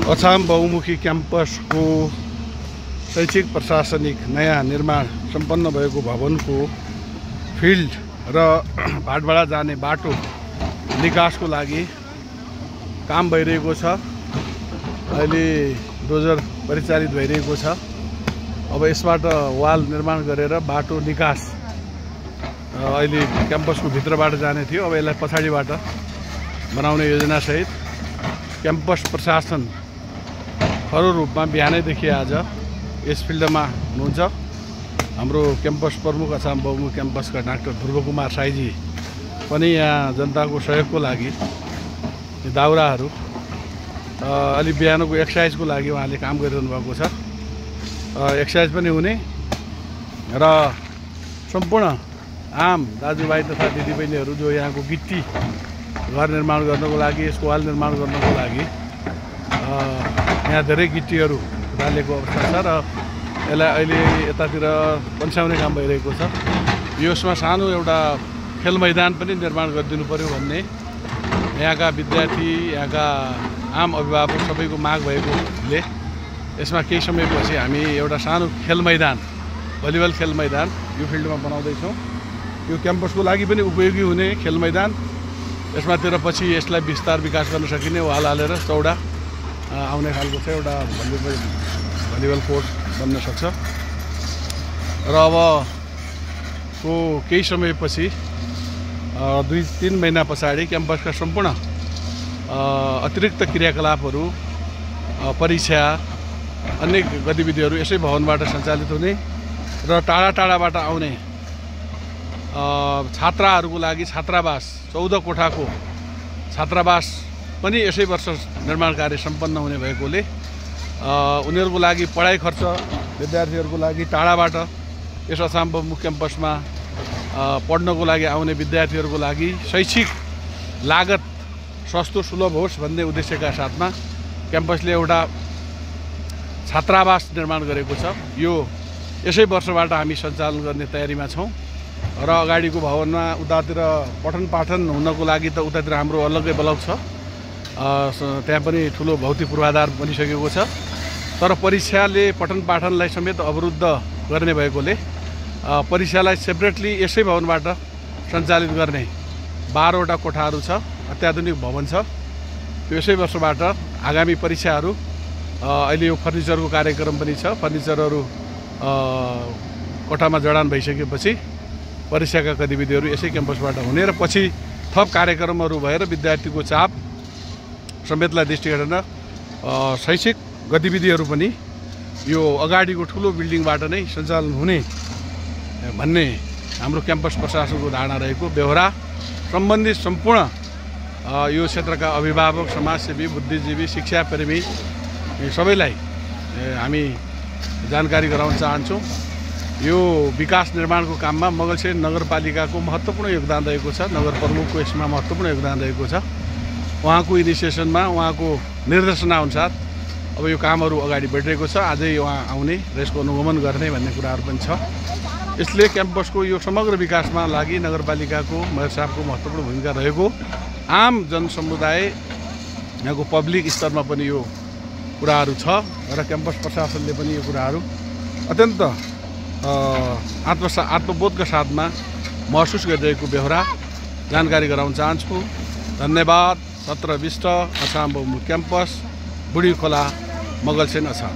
अछाम बहुमुखी क्याम्पसको शैक्षिक प्रशासनिक नयाँ निर्माण सम्पन्न भएको भवनको फिल्ड र भाटभाडा जाने बाटो निकासको लागि काम भइरहेको छ। अहिले डोजर परिचालित भइरहेको छ। अब यसबाट वाल निर्माण गरेर बाटो निकास अहिले क्याम्पसको भित्रबाट जाने थियो। अब यसलाई पछाडिबाट बनाउने योजना सहित क्याम्पस प्रशासन खरो रूपमा बिहानैदेखि आज यस फिल्डमा हुनुहुन्छ। हाम्रो क्याम्पस प्रमुख अछाम बहुमुखी क्याम्पसका डाक्टर ध्रुवकुमार साईजी पनि यहाँ जनताको सहयोगको लागि दाउराहरू अलि बिहानको एक्सर्साइजको लागि उहाँले काम गरिरहनु भएको छ। एक्सर्साइज पनि हुने र सम्पूर्ण आम दाजुभाइ तथा दिदीबहिनीहरू जो यहाँको गिट्टी घर निर्माण गर्नको लागि, यसको वाल निर्माण गर्नको लागि यहाँ धेरै गिट्टीहरू डालेको अवस्था छ र यसलाई अहिले यतातिर पन्साउने काम भइरहेको छ। यसमा सानो एउटा खेल मैदान पनि निर्माण गरिदिनु पर्यो भन्ने यहाँका विद्यार्थी, यहाँका आम अभिभावक सबैको माग भएकोले यसमा केही समयपछि हामी एउटा सानो खेल मैदान, भलिबल खेल मैदान यो फिल्डमा बनाउँदैछौँ। यो क्याम्पसको लागि पनि उपयोगी हुने खेल मैदान। यसमातिर पछि यसलाई विस्तार विकास गर्न सकिने वाल हालेर चौडा आउने खालको चाहिँ एउटा भलिबल कोर्ट बन्न सक्छ। र अब को केही समयपछि 2-3 महिना पछाडि क्याम्पसका सम्पूर्ण अतिरिक्त क्रियाकलापहरू, परीक्षा, अन्य गतिविधिहरू यसै भवनबाट सञ्चालित हुने र टाढा टाढाबाट आउने छात्राहरूको लागि छात्रावास 14 कोठाको छात्रावास पनि यसै वर्ष निर्माण कार्य सम्पन्न हुने भएकोले उनीहरूको लागि पढाइ खर्च, विद्यार्थीहरूको लागि टाढाबाट यस अछाम बहुमुखी क्याम्पसमा पढ्नको लागि आउने विद्यार्थीहरूको लागि शैक्षिक लागत सस्तो सुलभ होस् भन्ने उद्देश्यका साथमा क्याम्पसले एउटा छात्रावास निर्माण गरेको छ। यो यसै वर्षबाट हामी सञ्चालन गर्ने तयारीमा छौँ र अगाडिको भवनमा उतातिर पठन पाठन हुनको लागि त उतातिर हाम्रो अलग्गै ब्लक छ, त्यहाँ पनि ठुलो भौतिक पूर्वाधार बनिसकेको छ। तर परीक्षाले पठन पाठनलाई समेत अवरुद्ध गर्ने भएकोले परीक्षालाई सेपरेटली यसै भवनबाट सञ्चालित गर्ने 12वटा कोठाहरू छ, अत्याधुनिक भवन छ। यसै वर्षबाट आगामी परीक्षाहरू, अहिले यो फर्निचरको कार्यक्रम पनि छ, फर्निचरहरू कोठामा जडान भइसकेपछि परीक्षाका गतिविधिहरू यसै क्याम्पसबाट हुने र पछि थप कार्यक्रमहरू भएर विद्यार्थीको चाप समेतलाई दृष्टिगत गरेर शैक्षिक गतिविधिहरू पनि यो अगाडिको ठुलो बिल्डिङबाट नै सञ्चालन हुने भन्ने हाम्रो क्याम्पस प्रशासनको धारणा रहेको बेहोरा सम्बन्धित सम्पूर्ण यो क्षेत्रका अभिभावक, समाजसेवी, बुद्धिजीवी, शिक्षाप्रेमी सबैलाई हामी जानकारी गराउन चाहन्छौँ। यो विकास निर्माणको काममा मगलसेन नगरपालिकाको महत्त्वपूर्ण योगदान रहेको छ। नगर प्रमुखको यसमा महत्त्वपूर्ण योगदान रहेको छ। उहाँको इनिसिएसनमा, उहाँको निर्देशनाअनुसार अब यो कामहरू अगाडि बढिरहेको छ। आजै उहाँ आउने र यसको अनुगमन गर्ने भन्ने कुराहरू पनि छ। यसले क्याम्पसको यो समग्र विकासमा लागि नगरपालिकाको मेयर साहबको महत्त्वपूर्ण भूमिका रहेको, आम जनसमुदाय यहाँको पब्लिक स्तरमा पनि यो कुराहरू छ र क्याम्पस प्रशासनले पनि यो कुराहरू अत्यन्त आत्मबोधका साथमा महसुस गरिरहेको बेहोरा जानकारी गराउन चाहन्छु। धन्यवाद। 17 विष्ट अछाम बहुमुखी क्याम्पस, बुढी खोला, मगलसेन, अछाम।